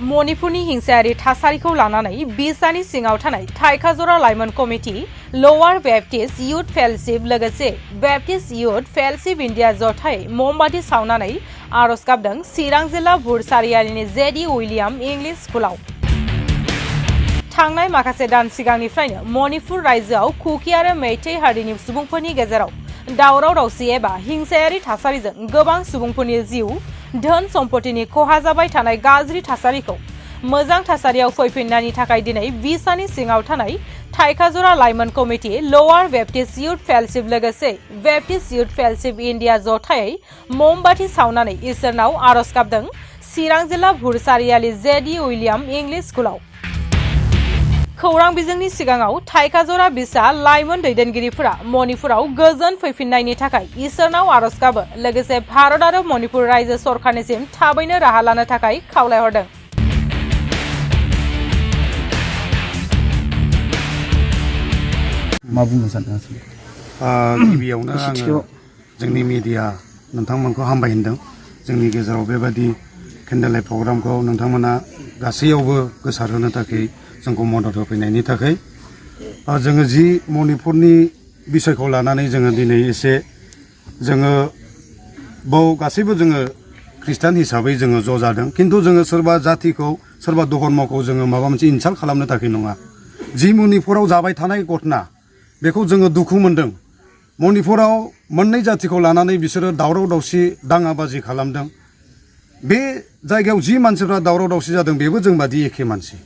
मणिपुरनि हिंसायारि थासारिखौ लानानै बिसानि सिङाव थानाय थाइखाजरा लाइमोन कमिटि लवार बेप्टिस्ट यूथ फेलशिप लोगोसे बेप्टिस्ट यूथ फेलशिप इंडिया जथायै ममबाति सावनानै आरज गाबदों चिरां जिल्ला भुरचारियालिनि जेडी उइलियाम इंलिश स्कुलाव। थांनाय माखासे दान सिगांनिफ्रायनो मणिपुर रायजोआव कुकी आरो मेइतेइ हारिनि सुबुंफोरनि गेजेराव दावराव दावसि एबा हिंसायारि थासारिजों गोबां सुबुंफोरनि जिउ धोन सम्पतिनि खहा जाबाय थानाय गाज्रि थासारिखौ मोजां थासारियाव फैफिननायनि थाखाय दिनै बिसानि सिङाव थानाय थाइखाजरा लाइमोन कमिटि लवार बेप्टिस्ट यूथ फेलशिप लोगोसे बेप्टिस्ट यूथ फेलशिप इंडिया जथायै ममबाति सावनानै इसोरनाव आरज गाबदों चिरां जिल्ला भुरचारियालि जेडी उइलियाम इंलिश स्कुलाव। खौरां बिजोंनि सिगाङाव थाइखाजरा बिसा लाइमोन दैदेनगिरिफोरा मणिपुराव गोजोन फैफिननायनि थाखाय इसोरनाव आरज गाबो लोगोसे भारत आरो मणिपुर रायजो सरकारनिसिम थाबैनो राहा लानो थाखाय खावलायहरदों। मा बुंनो सानदों? गिबियावनो आङो जोंनि मिडिया नोंथांमोनखौ हामबाय होनदों। जोंनि गेजेराव बेबादि केन्डेल लाइट प्रग्रामखौ नोंथांमोना गासैयावबो गोसारहोनो थाखाय जोंखौ मदद होफैनायनि थाखाय जोङो जि मणिपुरनि बिसयखौ लानानै जोङो दिनै एसे जोङो बाव गासैबो जोङो ख्रिस्टान हिसाबै जोङो ज' जादों, खिन्थु जोङो सोरबा जातिखौ सोरबा धर्मखौ जोङो माबा मोनसे इनसाल्ट खालामनो थाखाय नङा। जि मणिपुराव जाबाय थानाय घटना बेखौ जोङो दुखु मोनदों। मणिपुराव मोननै जातिखौ लानानै बिसोरो दावराव दावसि दाङाबाजि खालामदों। बे जायगायाव जि मानसिफ्रा दावराव दावसि जादों बेबो जों बादि एखे मानसि।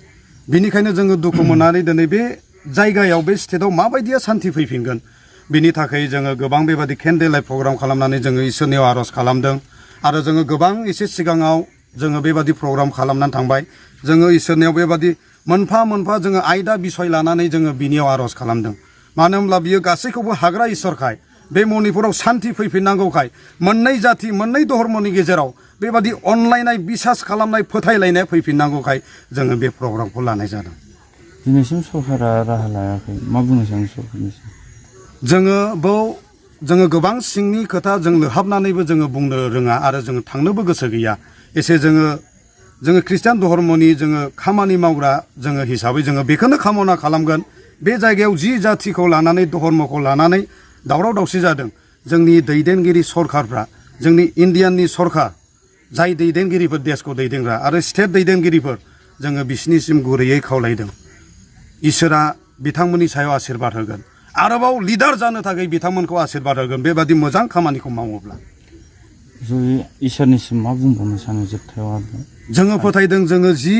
बिनिखायनो जोङो दुखु मोननानै दिनै बे जायगायाव बे स्टेटआव माबायदिया सान्थि फैफिनगोन बिनि थाखाय जोङो गोबां बेबादि केन्डेल लाइट प्रग्राम खालामनानै जोङो इसोरनियाव आरज खालामदों आरो जोङो गोबां एसे सिगाङाव जोङो बेबादि प्रग्राम खालामनानै थांबाय। जोङो इसोरनियाव बेबादि मोनफा मोनफा जोङो आयदा बिसय लानानै जोङो बिनियाव आरज खालामदों। मानो होनब्ला बियो गासैखौबो हाग्रा इसोरखाय बे मणिपुराव सान्थि फैफिननांगौखाय मोननै जाति मोननै धर्मनि गेजेराव बेबादि अनलायनाय बिसास खालामनाय फोथायलायनाय फैफिननांगौखाय जोङो बे प्रग्रामखौ लानाय जादों। दिनैसिम सरकारा राहा लायाखै, मा बुंनो सानो सरकारनिसिम? जोङो गोबां सिंनि खोथा जों लोहाबनानैबो जोङो बुंनो रोङा आरो जोङो थांनोबो गोसो गैया। एसे जोङो ख्रिस्टान धर्मनि जोङो खामानि मावग्रा जोङो हिसाबै जोङो बेखौनो कामना खालामगोन। बे जायगायाव जि जातिखौ लानानै धर्मखौ लानानै दावराव दावसि जादों, जोंनि दैदेनगिरि सरकारफ्रा जोंनि इण्डियाननि सरकार जाय दैदेनगिरिफोर देशखौ दैदेनग्रा आरो स्टेट दैदेनगिरिफोर जोङो बिसिनिसिम गुरैयै खावलायदों इसोरा बिथांमोननि सायाव आशीर्बाद होगोन, आरोबाव लिडार जानो थाखाय बिथांमोनखौ आशीर्बाद होगोन बेबादि मोजां खामानिखौ मावोब्ला। इसोरनिसिम मा बुंबावनो सानो जोबथायाव? जोङो फोथायदों, जोङो जि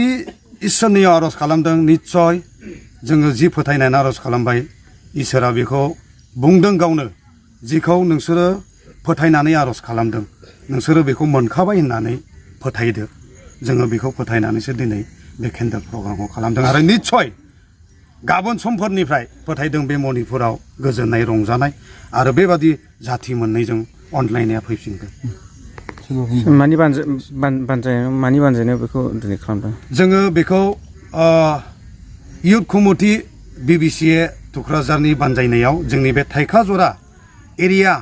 इसोरनियाव आरज खालामदों निस्सय जोङो जि फोथायनानै आरज खालामबाय इसोरा बेखौ बुंदों गावनो, जिखौ नोंसोरो फोथायनानै आरज खालामदों नोंसोरो बेखौ मोनखाबाय होननानै फोथायदो। जोङो बेखौ फोथायनानैसो दिनै बे केन्डेल प्रग्रामखौ खालामदों आरो निस्सय गाबोन समफोरनिफ्राय फोथायदों बे मणिपुराव गोजोननाय रंजानाय आरो बेबादि जाति मोननैजों अनलायनाया फैफिनगोन। मानि बानजायनायाव बेखौ दिनै खालामदों? जोङो बेखौ इयुथ कमिटि Bbca थुक्राझारनि बानजायनायाव जोंनि बे थाइखाजरा एरिया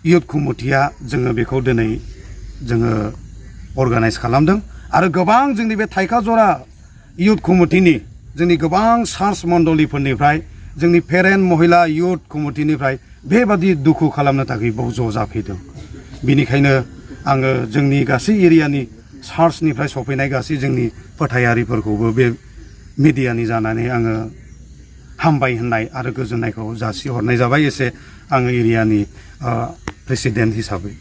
इयुथ कमिटिया जोङो बेखौ दिनै जोङो अर्गानाइज खालामदों आरो गोबां जोंनि बे थाइखाजरा इयुथ कमिटिनि जोंनि गोबां चार्च मण्डलिफोरनिफ्राय जोंनि पेरेन्ट महिला इयुथ कमिटिनिफ्राय बेबादि दुखु खालामनो थाखाय बाव ज' जाफैदों। बिनिखायनो आङो जोंनि गासै एरियानि चार्चनिफ्राय सफैनाय गासै जोंनि फोथायारिफोरखौबो बे मिडियानि जानानै आङो हामबाय होननाय आरो गोजोननायखौ जासिहरनाय जाबाय एसे आङो एरियानि प्रेसिडेन्ट हिसाबै।